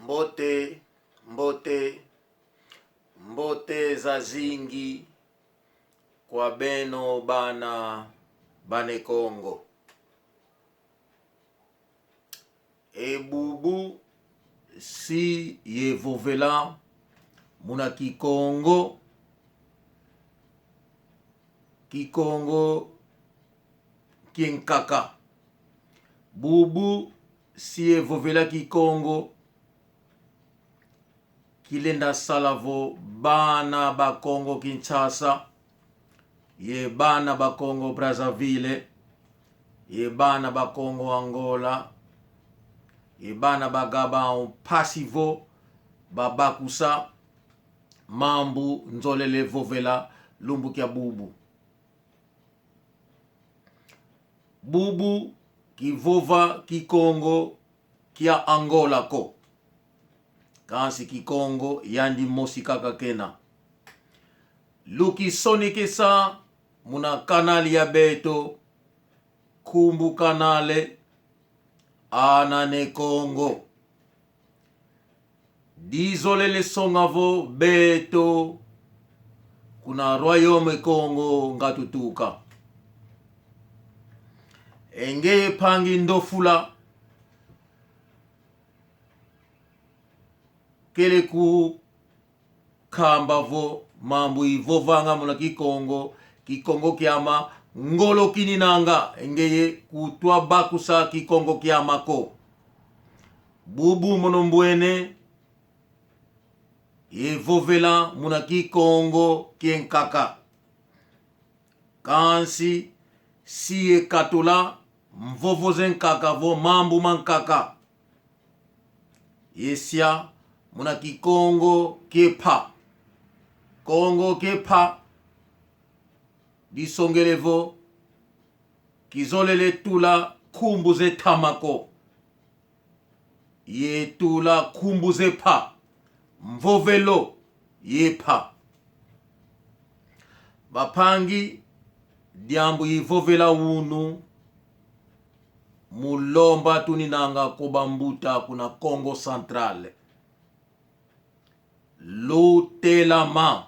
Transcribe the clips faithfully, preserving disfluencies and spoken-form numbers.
Mbote, mbote, mbote zazingi kwa beno bana ba Ne Kongo. E bubu si yavovela muna Kikongo, Kikongo kiankaka. Bubu si yavovela Kikongo, kilenda sala vo bana ba Kongo Kinshasa, ye bana ba Kongo Brazzaville, ye bana ba Kongo Angola, ye bana ba Gabon, mpasi vo babakusa mambu nzolele vovela lumbu kia bubu. Bubu kivova Kikongo kia Angola ko. Kansi Kikongo yandi mosi kaka kena. Lukisonekesa muna kanali ya beto, nkumbu kanali Ana Ne Kongo. Dizolele songa vo beto kuna Royaume Kongo nga tutuka. E ngeye mpangi Ndofula, kele ku kamba vo mambu ivovanga muna Kikongo, Kikongo kiama ngolo kininanga, e ngeye kutwa bakusa Kikongo kiama ko. Bubu mono mbwene yavovela muna Kikongo kiankaka. Kansi si yakatula mvovo zankaka vo mambu mankaka. Yasia muna Kikongo kia mpa. Kongo kia mpa, disongele vo kizolele tula nkumbu za ntama ko. Yatula nkumbu za mpa, mvovelo ya mpa. Bampangi, diambu ivovela unu, mu lomba tuninanga kwa bambuta kuna Kongo Central. Lutelama.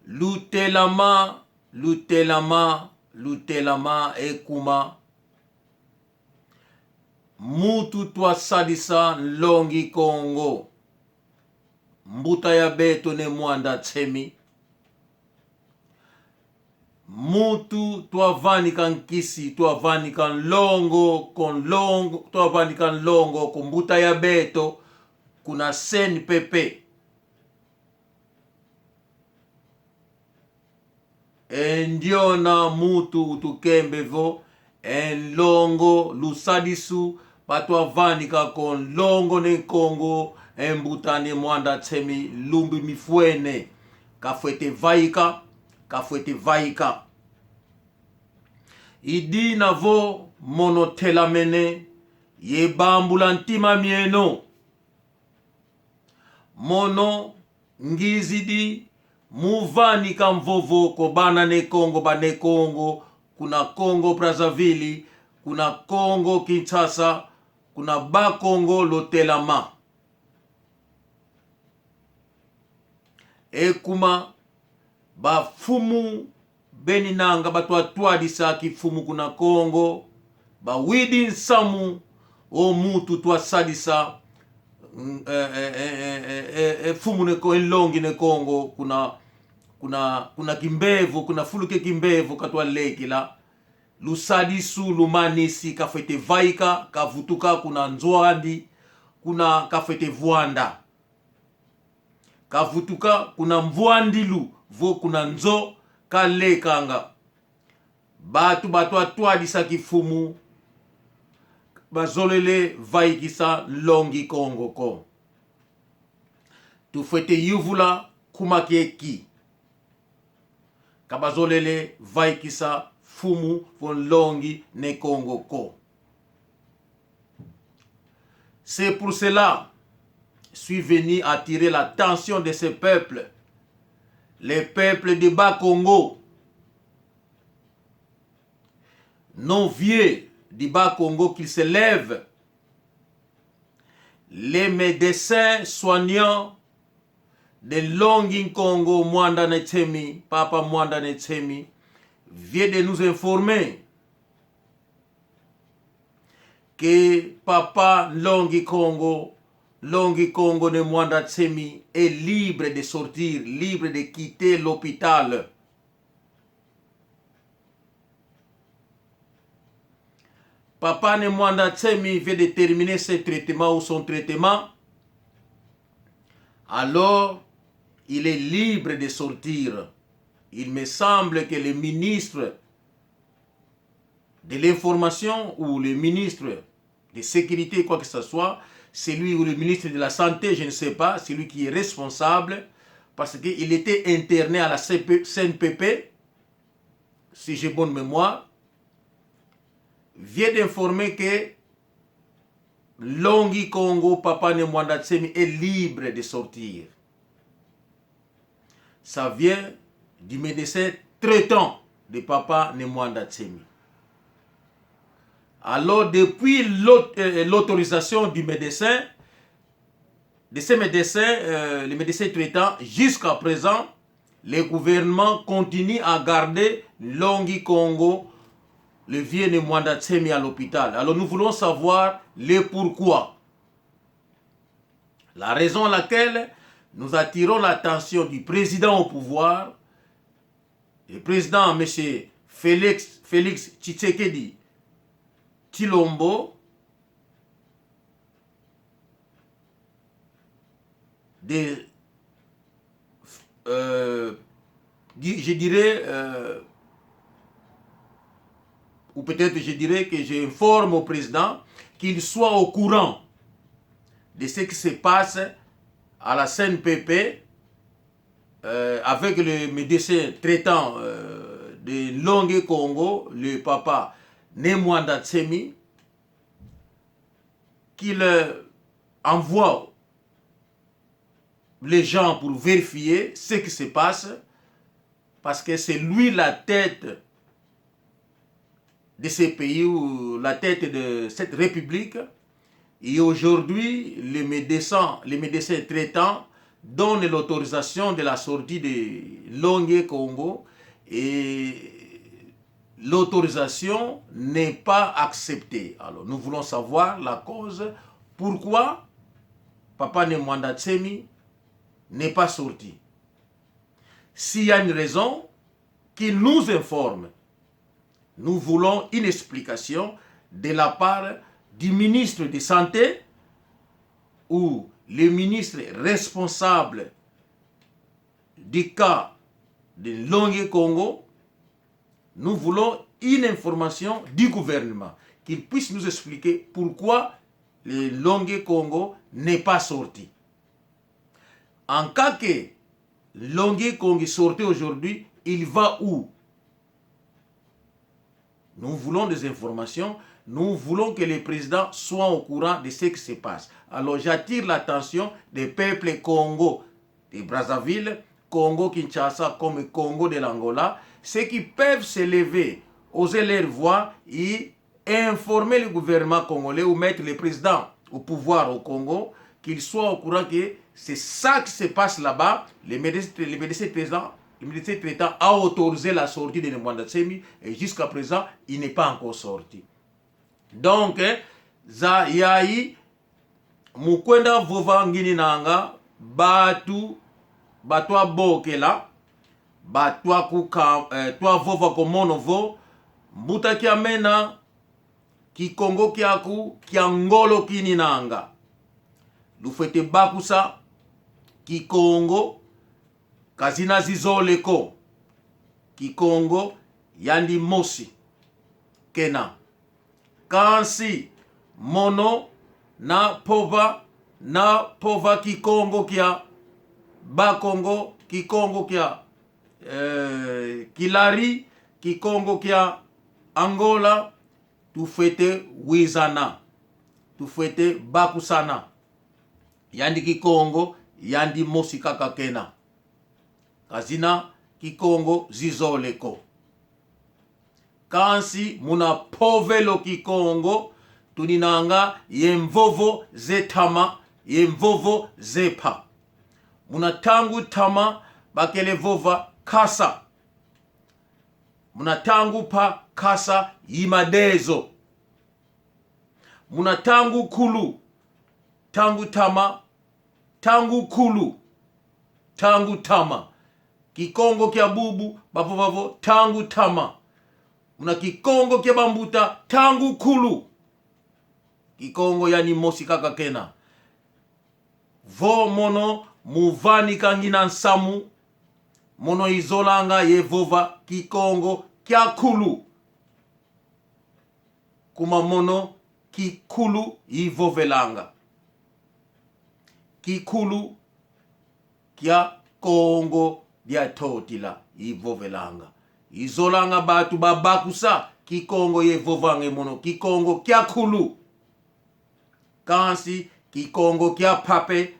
Lutelama, lutelama, lutelama, e kuma. Muntu twa sadisa nlongi Kongo, mbuta ya beto Ne Muanda Nsemi. Muntu twa vanika nkisi, twa vanika nlongo, kwa nlongo, twa vanika nlongo kwa mbuta ya beto kuna C N P P. E ndiona muntu utukembe vo e nlongo, lusadisu, batwa vanika kwa nlongo Ne Kongo, e mbuta Ne Muanda Nsemi, lumbu mifwene. Kafwete vaika, kafwete vaika. I dina vo mono telamene, yabambula ntima mieno. Mono ngizidi mu vanika mvovo kwa bana Ne Kongo, ba Ne Kongo kuna Congo Brazzaville, kuna Congo Kinshasa, kuna Bas-Congo, lutelama. E kuma, bamfumu beninanga batwa twadisa kimfumu kuna Kongo, bawidi nsamu o muntu twa sadisa, mm, eh, eh, eh, eh, eh, eh, eh, mfumu Ne Ko-, nlongi Ne Kongo kuna, kuna, kuna Kimbevo, kuna fulu kia Kimbevo katwa lekila. Lusadisu lumanisi, kafwete vaika, kavutuka kuna nzo andi, kuna kafwete vwanda. Kavutuka kuna mvwandilu, vo kuna nzo kalekanga. Bantu batwa twadisa kimfumu, bazolele vaikisa nlongi Kongo ko. Tufwete yuvula kuma kieki. Ka bazolele vaikisa mfumu vo nlongi Ne Kongo ko. C'est pour cela, je suis venu attirer l'attention de ce peuple, les peuples du Bas-Congo, nos vieux du Bas-Congo, qu'ils se lèvent Le médecin soignant de Nlongi Nkongo, Muanda Ne Nsemi, Papa Muanda Ne Nsemi, vient de nous informer que Papa Nlongi Nkongo, Nlongi Nkongo Ne Muanda Nsemi est libre de sortir, libre de quitter l'hôpital. Papa Ne Muanda Nsemi vient de terminer ses traitements ou son traitement. Alors, il est libre de sortir. Il me semble que le ministre de l'Information ou le ministre de Sécurité, quoi que ce soit, celui ou le ministre de la Santé, je ne sais pas, celui qui est responsable, parce qu'il était interné à la C P, C N P P, si j'ai bonne mémoire, vient d'informer que Nlongi Nkongo, Papa Ne Muanda Nsemi, est libre de sortir. Ça vient du médecin traitant de Papa Ne Muanda Nsemi. Alors, depuis l'aut-, euh, l'autorisation du médecin, de ces médecins, euh, les médecins traitants, jusqu'à présent, le gouvernement continue à garder Nlongi Nkongo, le vieux Ne Muanda Nsemi, à l'hôpital. Alors, nous voulons savoir le pourquoi. La raison à laquelle nous attirons l'attention du président au pouvoir, le président, monsieur Félix, Félix Tshisekedi Tshilombo, de, euh, di-, je dirais, euh, ou peut-être je dirais que j'informe au président qu'il soit au courant de ce qui se passe à la C N P P, euh, avec le médecin traitant, euh, de Nlongi Nkongo, le Papa Ne Muanda Nsemi, qu'il, euh, envoie les gens pour vérifier ce qui se passe, parce que c'est lui la tête de ce pays ou la tête de cette république. Et aujourd'hui, les médecins, les médecins traitants donnent l'autorisation de la sortie de Nlongi Nkongo et l'autorisation n'est pas acceptée. Alors, nous voulons savoir la cause, pourquoi Papa Ne Muanda Nsemi n'est pas sorti. S'il y a une raison, qu'il nous informe. Nous voulons une explication de la part du ministre de Santé ou le ministre responsable du cas de Nlongi Nkongo. Nous voulons une information du gouvernement, qu'il puisse nous expliquer pourquoi le Nlongi Nkongo n'est pas sorti. En cas que Nlongi Nkongo sortait aujourd'hui, il va où? Nous voulons des informations. Nous voulons que le président soit au courant de ce qui se passe. Alors, j'attire l'attention des peuples Kongo, de Brazzaville, Congo-Kinshasa, comme Congo de l'Angola, ceux qui peuvent se lever, oser leur voix et informer le gouvernement congolais ou mettre le président au pouvoir au Congo, qu'il soit au courant que c'est ça qui se passe là-bas. Les médecins, les médecins présents, le médecin traitant a autorisé la sortie de Ne Muanda Nsemi et jusqu'à présent, il n'est pas encore sorti. Donc, eh, za yayi, mu kwenda vova ngininanga, bantu, bantu a bokela, bantu a kuka-, eh, twa vova ko mono vo, mbuta Kiamena, Kikongo kiaku kia ngolo kininanga. Lufwete bakusa Kikongo, ka zina zizole ko. Kikongo yandi mosi kena. Kansi mono na mpova, na mpova Kikongo kia Bakongo, Kikongo kia, eh, Kilari, Kikongo kia Angola, tufwete wizana, tufwete bakusana. Yandi Kikongo, yandi mosi kaka kena. Ka zina Kikongo zizole ko. Kansi muna mpovelo Kikongo, tuninanga ye mvovo ze ntama, ye mvovo ze mpa. Muna ntangu ntama bakele vova nkasa. Muna ntangu mpa nkasa i madezo. Muna ntangu nkulu, ntangu ntama, ntangu nkulu, ntangu ntama. Kikongo kia bubu bavova vo ntangu ntama. Muna Kikongo kia bambuta ntangu nkulu. Kikongo yani mosi kaka kena. Vo mono mu vanika ngina nsamu, mono izolanga ye vova Kikongo kia nkulu. Kuma mono kinkulu ivovelanga. Kinkulu kia Kongo dia Ntotila ivovelanga. Izolanga bantu babakusa Kikongo ye vovanga mono Kikongo kia nkulu. Kansi Kikongo kia mpa mpe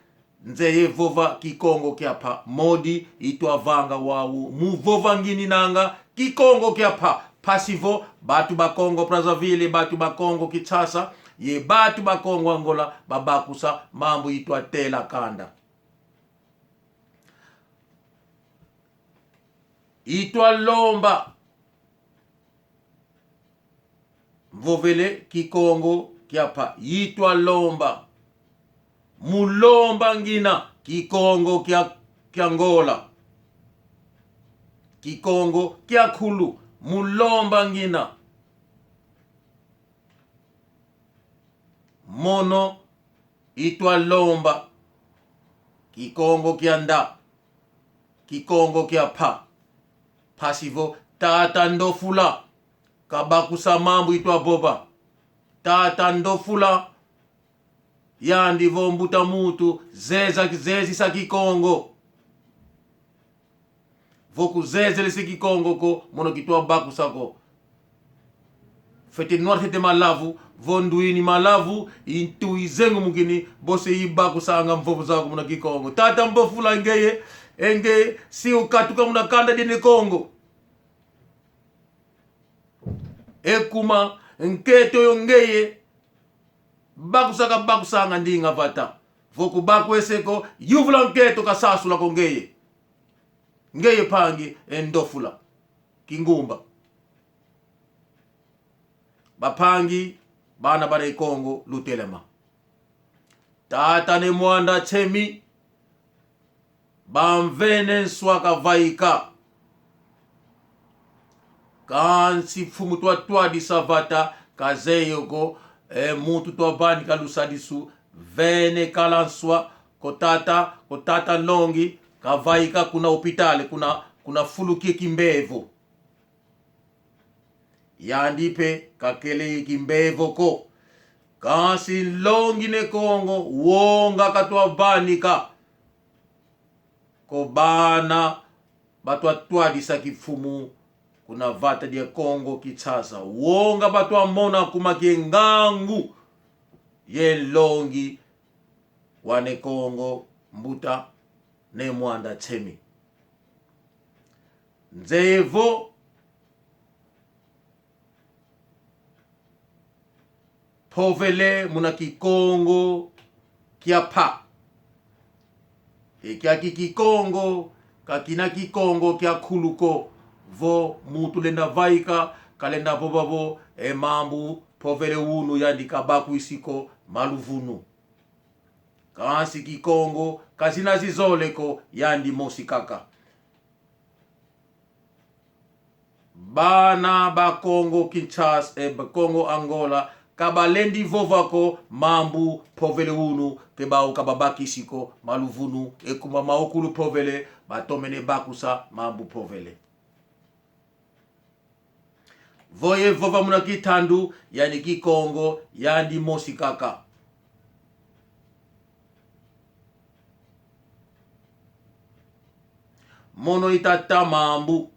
nzeye vova Kikongo kia mpa. Modi itwa vanga wau mu vova ngininanga Kikongo kia mpa? Mpasi vo bantu ba Kongo Brazzaville, bantu ba Kongo Kinshasa, ye bantu ba Kongo Angola babakusa mambu itwa tela kanda. Itwa lomba. Mvovele Kikongo kia mpa. Itwa lomba. Mu lomba ngina Kikongo kia, kia Ngola. Kikongo kia nkulu. Mu lomba ngina. Mono itwa lomba Kikongo kia nda, Kikongo kia mpa. Mpasi vo tata Ndofula kabakusa mambu itwa vova. Tata Ndofula yandi vo mbuta muntu, zeza, zezisa Kikongo. Vo kuzezelese Kikongo ko, mono kitwa bakusa ko. Fwete nwa ntete malavu, vo ndwini malavu, i ntu izengumukini, bosi ibakusanga mvovo zaku muna Kikongo. Tata Ndofula ngeye, e ngeye si ukatuka muna kanda dia Ne Kongo. E kuma, nkento yo ngeye bakusaka, bakusanga ndinga vata. Vo kubakwese ko, yuvula nkento kasasula ko ngeye. Ngeye mpangi e Ndofula Kingumba. Bampangi, bana ba Ne Kongo, lutelama. Tata Ne Muanda Nsemi, bamvene nswa kavaika. Kansi mfumu twa twadisa vata kazeye ko, e muntu twa vanika lusadisu, vene kala nswa ko tata, ko tata nlongi, kavaika kuna hôpital, kuna, kuna fulu kia kimbevo. Yandi mpe kakele ye kimbevo ko. Kansi nlongi Ne Kongo, wonga katwa vanika. Ko bana batwa twadisa kimfumu kuna vata dia Kongo Kinshasa. Wonga batwa mona kuma kia ngangu ye nlongi wa Ne Kongo, mbuta Ne Muanda Nsemi. Nzeye vo mpovele muna Kikongo kia mpa. E kiaki Kikongo ka kina Kikongo kia nkulu ko. Vo muntu lenda vaika, kalenda vova vo e mambu mpovele unu yandi kabakwisi ko, maluvunu. Kansi Kikongo ka zina zizole ko, yandi mosi kaka. Bana ba Kongo Kinshasa, e, ba Kongo Angola, ka balendi vova ko mambu mpovele unu, ke bau ka babakisi ko, maluvunu, e kuma mawu kulu mpovele, batomene bakusa mambu mpovele. Vo ye vova muna kitandu, yandi Kikongo, yandi mosi kaka. Mono itata mambu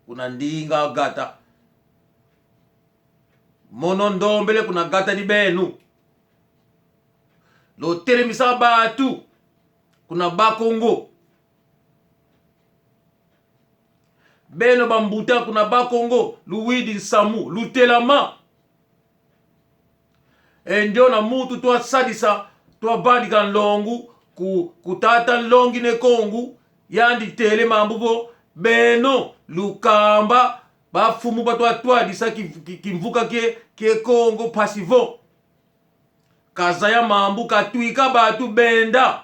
kuna ndinga gata. Mono ndombele kuna gata di benu. Lutelemisa bantu kuna Bakongo. Beno bambuta kuna Bakongo, luwidi nsamu, lutelama. E ndiona muntu twa sadisa Twavanika nlongo ku, ku tata Nlongi Ne Kongo, yandi tele mambu vo: beno lukamba, bamfumu batwatwadisa ki, ki, kimvuka kie, kie Kongo, mpasi vo kazaya mambu, katwika bantu benda.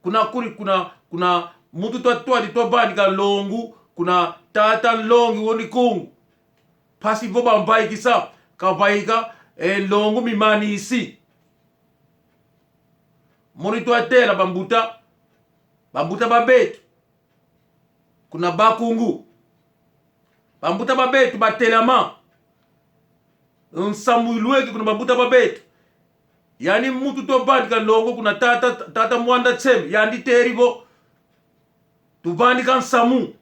Kuna kuli, kuna, kuna muntu twatwadi, twavanika nlongo kuna tata Nlongi Ne Kongo, mpasi vo bamvaikisa, kavaika, e nlongo mimanisi. Mono itwatela bambuta, bambuta ba beto kuna Bakongo. Bambuta ba beto batelama. Nsamu ilweke kuna bambuta ba beto. Yandi muntu twavanika nlongo kuna tata, tata Muanda Nsemi, yandi tele vo: tuvanika nsamu.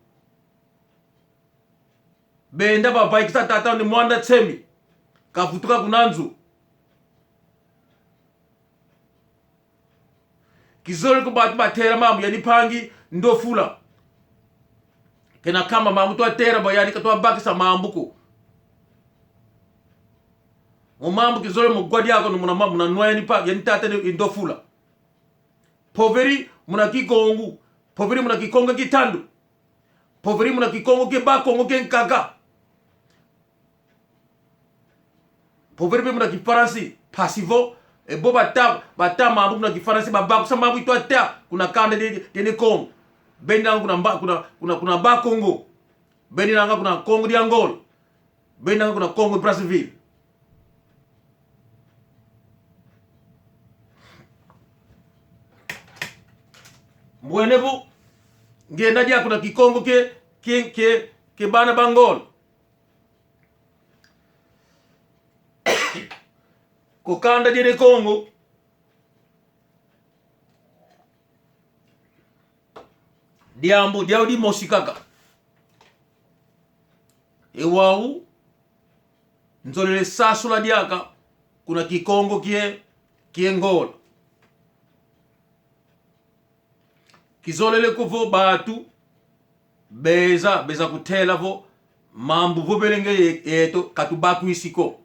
Benda bavaikisa tata Ne Muanda Nsemi, kavutuka kuna nzo. Kizolele ko bantu batela mambu, yandi mpangi Ndofula. Kena kamba mambu twatela vo yandi katwabakisa mambu ko. Mo mambu kizolele mo gwa diaka no muna ma-, muna nwa yandi mpa-, yandi tata Ne Ndofula. Mpovele muna Kikongo, mpovele muna Kikongo kia tandu, mpovele muna Kikongo kia Bakongo kiankaka, mpovele mpe muna Kifalansi, mpasi vo, e bo bata, bata mambu muna Kifalansi, babakusa mambu itwata kuna kanda die, die Ne Kongo. Bendanga kuna mba-, kuna, kuna, kuna Bakongo. Bendanga kuna Kongo dia Angola. Bendanga kuna Kongo Brazzaville. Mbwene vo, ngienda diaka kuna Kikongo kie, kie, kie, kie bana ba Angola. Ku kanda die Ne Kongo, diambu diau dimosi kaka. E wau nzolele sasula diaka kuna Kikongo kie, kie Angola. Kizolele ko vo bantu beza, beza kutela vo mambu vovele nge ye-, yeto katubakwisi ko.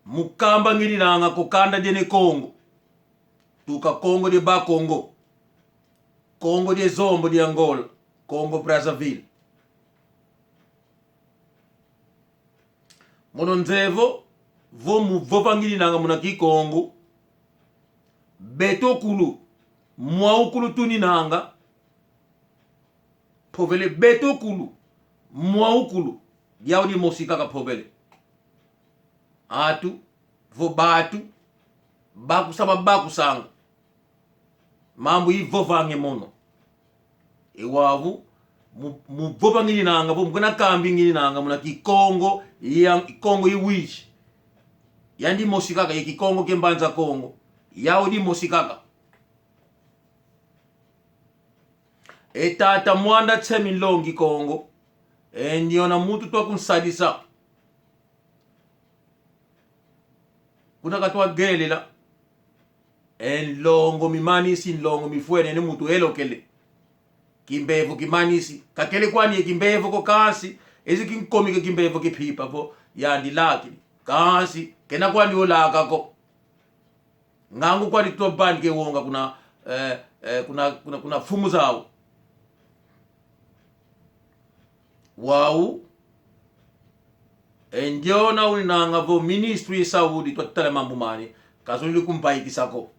Mu kamba ngininanga ku kanda die Ne Kongo, tuka Kongo dia Bakongo, Kongo dia Zombo dia Angola, Kongo Brazzaville. Mono nzeye vo, vo mu vova ngininanga muna Kikongo, beto kulu, mwau kulu tuninanga, mpovele beto kulu, mwau kulu, diau dimosi kaka mpovele. Atu, vo bantu bakusa babakusanga. Mambu ivovanga e mono. E wau, mu, mu vova ngininanga, vo mu kuna kambi ngininanga muna Kikongo, ya Kongo iwisi. Yandi mosi kaka, ye Kikongo kia Mbanza Kongo. Yau dimosi kaka. E tata Muanda Nsemi Nlongi Kongo, e ndiona muntu twakunsadisa. Kuna katwagelela, e nlongo mimanisi, nlongo mifwene, ni muntu elokele. Kimbevo kimanisi. Kakele kwani ye kimbevo ko, kansi ezi kinkomike kimbevo kia mpimpa vo yandi lakidi. Kansi kena kwani olaka ko. Ngangu kwani twavanika e wonga kuna, eh, eh, kuna, kuna, kuna mfumu zau. Wau, e ndiona uninanga vo ministre Saudi twatala mambu mani, kazolele kumvaikisa ko.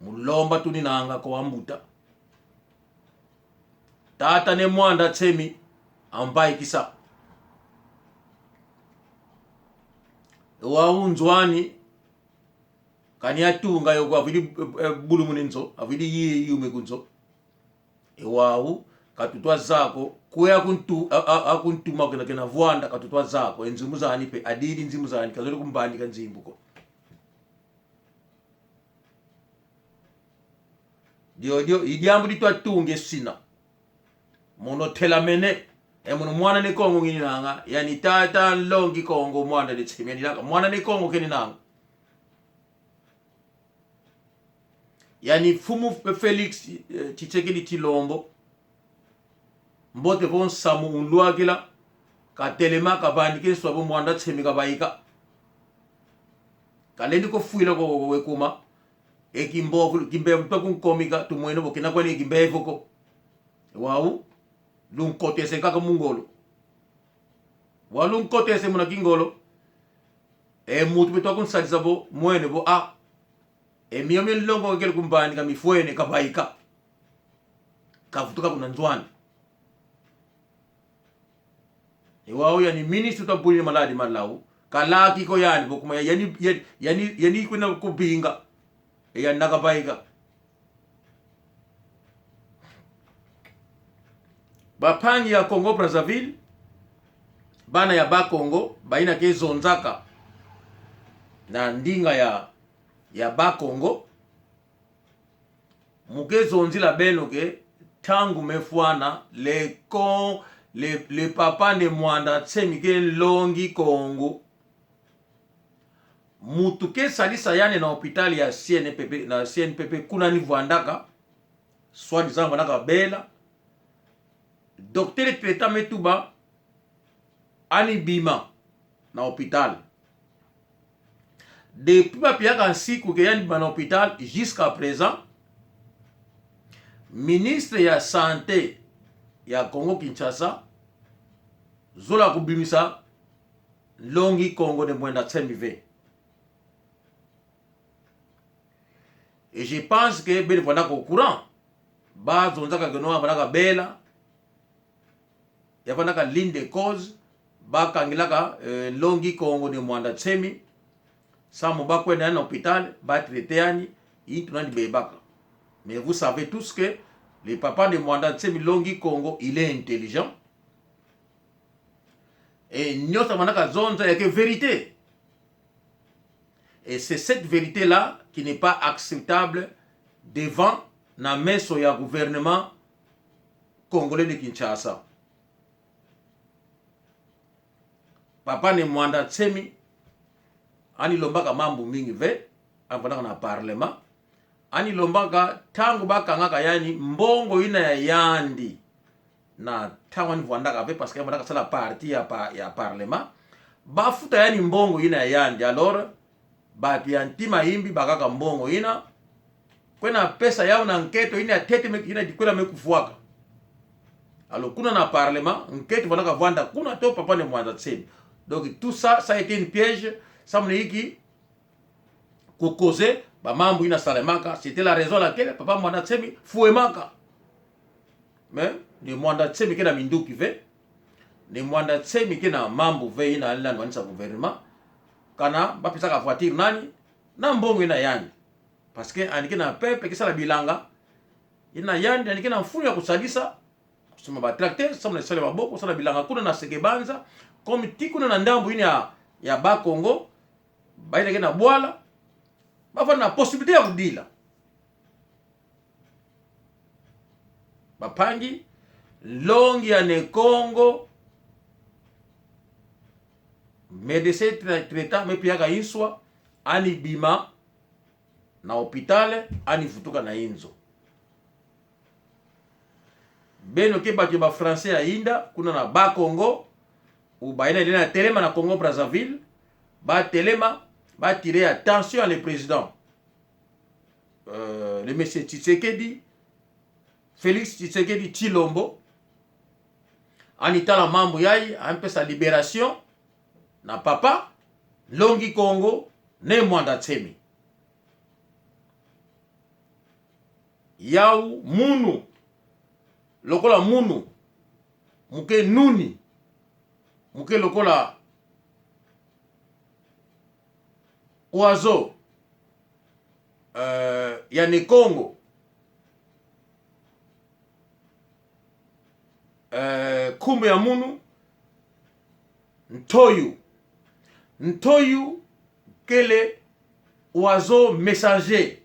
Mu lomba tuninanga kwa mbuta. Tata Ne Muanda Nsemi amvaikisa. E wau nzo ani, kani atunga yo kwa, avwidi, eh, eh, bulumuna e nzo, avwidi yi yume ku nzo. E wau, katutwa zaya ko, kwe akuntu-, a, a, akuntuma kena, kena vwanda, katutwa zaya ko, e nzimbu zani mpe, adidi nzimbu zani, kazolele kumvanika nzimbu ko. Diodio i diambu ditwatunga e sina. Mono telamene, e mono mwana Ne Kongo ngininanga, yani tata Nlongi Kongo Muanda Ne Nsemi, yani laka mwana Ne Kongo keninanga. Yani mfumu Fe-, Felix, eh, Tshisekedi Tshilombo, mbote vo nsamu unlwakila, Katelema, kavandi ke nswa vo Muanda Nsemi kavaika. Kalendi ko fwila ko, ko, ko kuma. E kimbevo, kimbevo twa kunkomika, tumwene vo kina kwani kimbevo ko. Wau, lunkotese kaka mu ngolo. Wau lunkotese muna kingolo. E muntu beto kunsadisa vo, mwene vo, ah, e mio mia nlongo kele kumbani kamifwene, kavaika. Kavutuka kuna nzo andi. E wau yani ministre utabwini maladi ma lau. Kalaki ko yani, vo kuma yani, yani, yani, yani kwenda kubinga. E yani na kavaika. Bampangi ya Congo Brazzaville, bana ya Bakongo, bayina ke zonzaka na ndinga ya, ya Bakongo, mu ke zonzila beno que ntangu me fwana, le con-, le, le papa Ne Muanda Nsemi ke nlongi Kongo. Muntu ke sadisa yandi na hôpital ya C N P P, na C N P P kuna ni vwandaka, soi-disant vwandaka bela. Docteur traitant me tuba, yani bima na hôpital. Depuis ba piaka nsiku que yani bima na hôpital, jusqu'à présent, ministre ya santé ya Congo Kinshasa zola kubimisa nlongi Kongo Ne Muanda Nsemi ve. Et je pense que beno vwandaka au courant. Ba zonzaka que no vwandaka bela. Ya vwandaka l'une des causes ba kangilaka, euh, nlongi Kongo Ne Muanda Nsemi. Samu ba kwenda na hôpital, ba traiter yani, yintu yandi bebaka. Mais vous savez tous que le papa Ne Muanda Nsemi, nlongi Kongo, il est intelligent. Et nyonso vwandaka zonza ya ke vérité. Et c'est cette vérité-là qui n'est pas acceptable devant, na meso ya gouvernement congolais de Kinshasa. Papa Ne Muanda Nsemi, yani lombaka mambu mingi ve, yani vwandaka na parlement. Yani lombaka ntangu ba kangaka yani, mbongo yina ya yandi, na ntangu yani vwandaka ve, parce que vwandaka sala partie ya pa-, ya parlement. Ba futa yani mbongo yina ya yandi. Alors, bantu ya ntima yimbi bakaka mbongo yina, kwenda pesa yau na nkento yina ya ntete me, yina dikwela me kufwaka. Alors, kuna na parlement, nkento vwandaka vwanda kuna to papa Ne Muanda Nsemi. Donc, tout ça, ça a été une piège, samu na yinki ku causer bamambu yina salamaka. C'était la raison laquelle papa Muanda Nsemi fwemaka. Mais Ne Muanda Nsemi ke na minduki ve. Ne Muanda Nsemi ke na mambu ve yina yandi landa wanisa gouvernement. Kana ba pesaka voiture na yandi, na mbongo yina ya yandi. Parce que yandi ke na peuple ke sala bilanga. Yina yandi, yandi ke na mfunu ya kusadisa, kusomba ba tracteurs, samu na sala maboko, sala bilanga kuna na Seke Banza, comme ti kuna na ndambu yina ya, ya Bakongo, bayina ke na bwala, ba vwanda na possibilité ya kudila. Bampangi, nlongi ya Ne Kongo, médecin tra-, traitant me piaka nswa, yani bima na hôpital, yani vutuka na inzo. Beno ke bantu ya ba Français ya yinda, kuna na Bakongo, ou bayina lenda telema na Congo Brazzaville, ba telema, ba tirer attention ya le président, euh, le monsieur Tshisekedi, Félix Tshisekedi Tshilombo, yani tala mambu yai, yani pesa libération na papa nlongi Kongo Ne Muanda Nsemi. Yau munu, lokola munu, mu ke nuni, mu ke lokola oiseau, euh, ya Ne Kongo. Euh, nkumbu ya munu, ntoyo. Ntoyo kele oiseau messager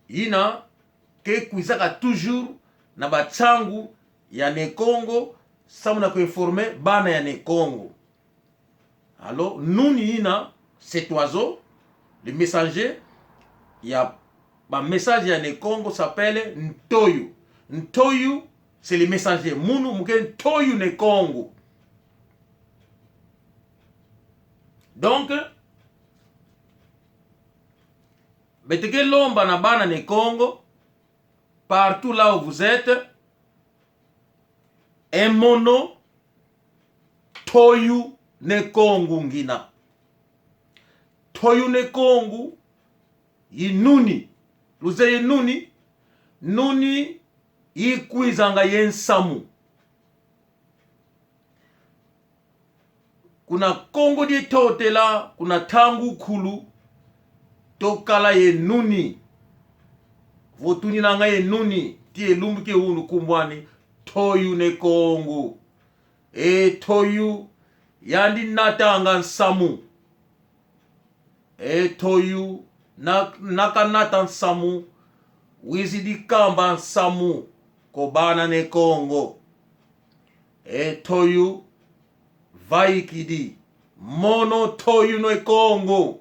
yina ke kwizaka toujours na bansangu ya Ne Kongo, samu na ku informer bana ya Ne Kongo. Alors, nuni yina, cet oiseau, le messager ya ba message ya Ne Kongo s'appelle ntoyo. Ntoyo, C'est le messager. Munu mu ke Ntoyo Ne Kongo. Donc, beto ke lomba na bana Ne Kongo, partout là où vous êtes, e mono Ntoyo Ne Kongo ngina. Ntoyo Ne Kongo i nuni. Luzeye nuni? Nuni i kwizanga ye nsamu. Kuna Kongo dia Ntotela, kuna ntangu nkulu, twakala ye nuni. Vo tuninanga ye nuni, tii e lumbu kia unu nkumbu ani Ntoyo Ne Kongo. E Ntoyo, yandi natanga nsamu. E Ntoyo, na, na kanata nsamu, wizidi kamba nsamu kwa bana Ne Kongo. E Ntoyo, vaikidi. Mono Ntoyo Ne Kongo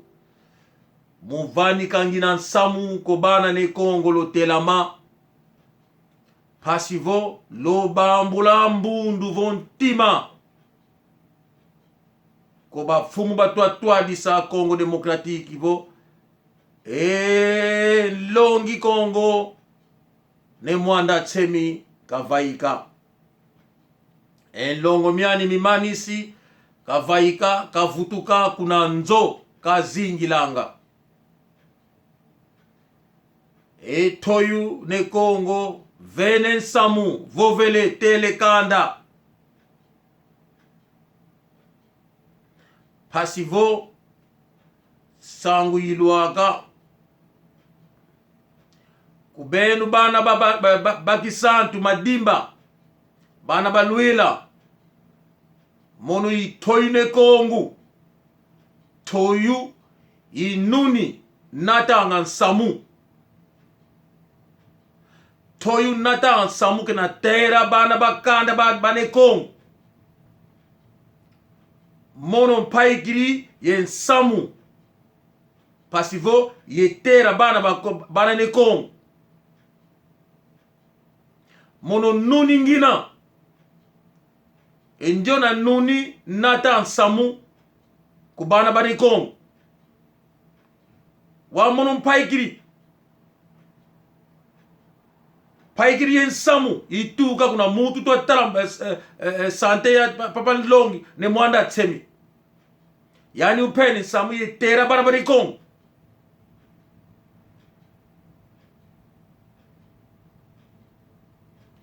mu vanika ngina nsamu kwa bana Ne Kongo, lutelama. Mpasi vo lubambula mbundu vo ntima kwa bamfumu batwa twadisa Congo Démocratique vo: e nlongi Kongo Ne Muanda Nsemi kavaika. E nlongo miani mimanisi, kavaika, kavutuka kuna nzo, kazingilanga. E Ntoyo Ne Kongo, vene nsamu, vovele, tele kanda. Mpasi vo nsangu ilwaka. Ku beno bana ba, ba, ba, ba, ba Kisantu Madimba, bana ba Luila, mono i Ntoyo Ne Kongo. Ntoyo i nuni, natanga nsamu. Ntoyo natanga nsamu, kena tera bana ba kanda ba, ba Ne Kongo. Mono mpaikidi ye nsamu. Mpasi vo yatera bana ba ko-, bana Ne Kongo. Mono nuni ngina. E ndiona nuni nata nsamu kwa bana ba Ne Kongo. Wau mono mpaikidi. Mpaikidi ye nsamu ituka kuna muntu twa tala, eh, eh, eh, eh, santé ya pa-, papa nlongi Ne Muanda Nsemi. Yandi mpene nsamu yatera bana ba Ne Kongo.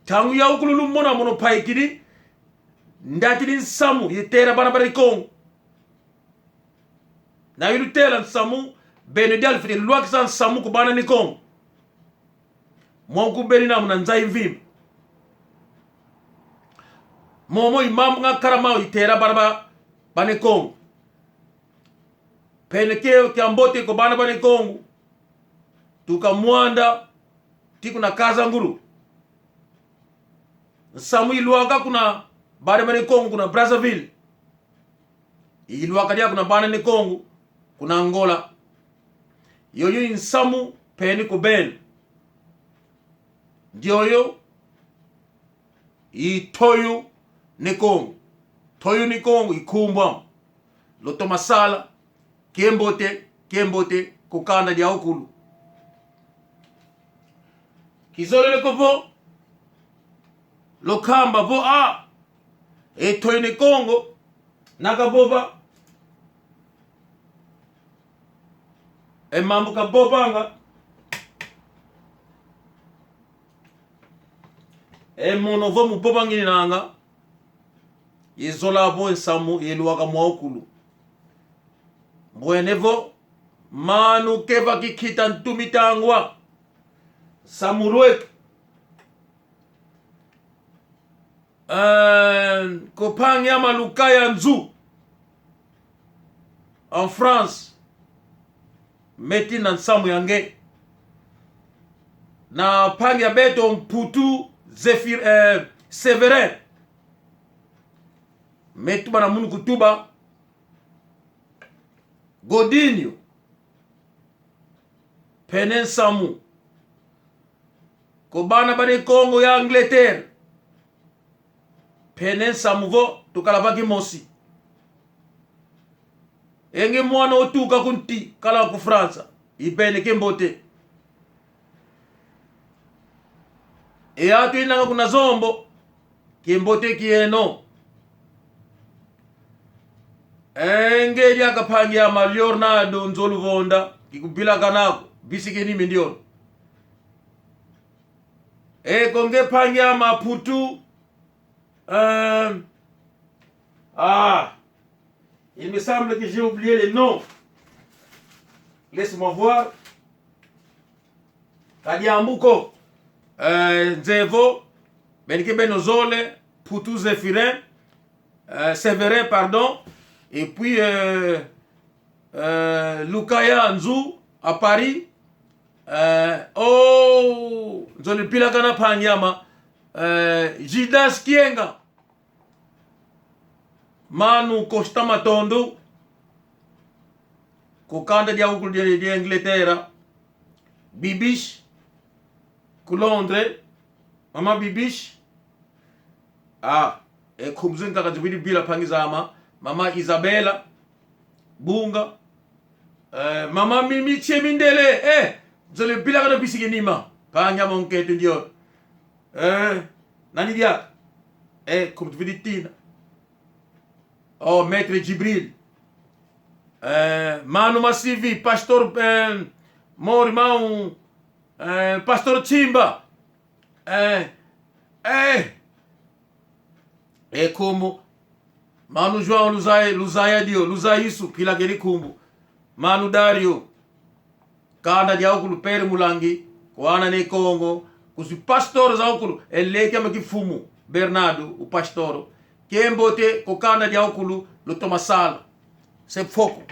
Ntangu yawukulu lumona mono mpaikidi, ndatidi nsamu yatera bana ba Ne Kongo. Na ilutela nsamu, beno diaka lufwete lwakisa nsamu kwa bana Ne Kongo. Momo kubeni na muna nza ya mvimba. Momo i mambu nga kala mau itera bana ba, ba Ne Kongo. Mpene kia, kia mbote kwa bana ba Ne Kongo. Tuka Muanda, tii kuna Kasangulu. Nsamu ilwaka kuna bana ba Ne Kongo kuna Brazzaville. Ilwaka diaka kuna bana Ne Kongo kuna Angola. Yoyo i nsamu mpene kwa beno. Ndioyo i Ntoyo Ne Kongo. Ntoyo Ne Kongo i nkumbu ame. Lutoma sala, kiambote, kiambote, ku kanda diawukulu. Kizolele ko vo lukamba vo: a, e Ntoyo Ne Kongo, na kavova. E mambu kavovanga, e mono vo mu vova ngininanga, yazola vo nsamu yalwaka mwawukulu. Mbwene vo: manu keva kinkita ntu mitangwa. Nsamu lweke. Eh, kwa mpangi ame Lukaya Nzu, en France, me tina nsamu ya nge. Na mpangi ya beto Mputu Zéphir-, eh, Sévérin, me tuba na munu kutuba. Godinho, mpene nsamu kwa bana ba Ne Kongo ya Angleterre. Pene nsamu vo, tukala va kimosi. E nge mwana otuka ku nti, kala ku França. Ivene kiambote. E atu inanga kuna Zombo, kiambote kieno. E nge diaka mpangi ama Leonardo Nzoluvonda, kikuvilakana ko, bisike ni mindion. E ko nge mpangi ama Putu, euh, ah, il me semble que j'ai oublié le nom. Laisse-moi voir. Ka diambu ko. Euh, Nzevo, beno ke beno zole, Putu Zéphirin, euh, Sévérin, pardon. Et puis, euh, euh, Lukaya Nzu à Paris. Euh, oh, nzolele vilakana mpangi ama. Euh, Judas Kienga. Mano Costa Matondo, ku kanda diawukulu dia, dia Inglaterra. Bibiche, ku Londres. Mama Bibiche. Ah, e nkumbu zankaka nzovidi vila mpangi zama. Mama Isabela Bunga. Eh, mama Mimi Tsie Mindele. Eh, nzolele vilakana bisike nima. Mpangi ama nkento ndio. Eh, nani diaka? Eh, nkumbu tuvidi tina. Oh, Maître Djibril. Eh, Mano Masivi, Pastor, eh, Mori Mau, eh, Pastor Chimba. Eh, eh. E nkumbu. Mano João Luzaya, Luzaya dio, Luzaya Isu, vilakene nkumbu. Mano Dario. Kanda diawukulu Père Mulangi, ku ana Ne Kongo, ku zi pastor zawukulu, e nleke ama kimfumu, Bernardo, o pastor. Kiambote, ku kanda diawukulu, lutoma sala. Se mfoko.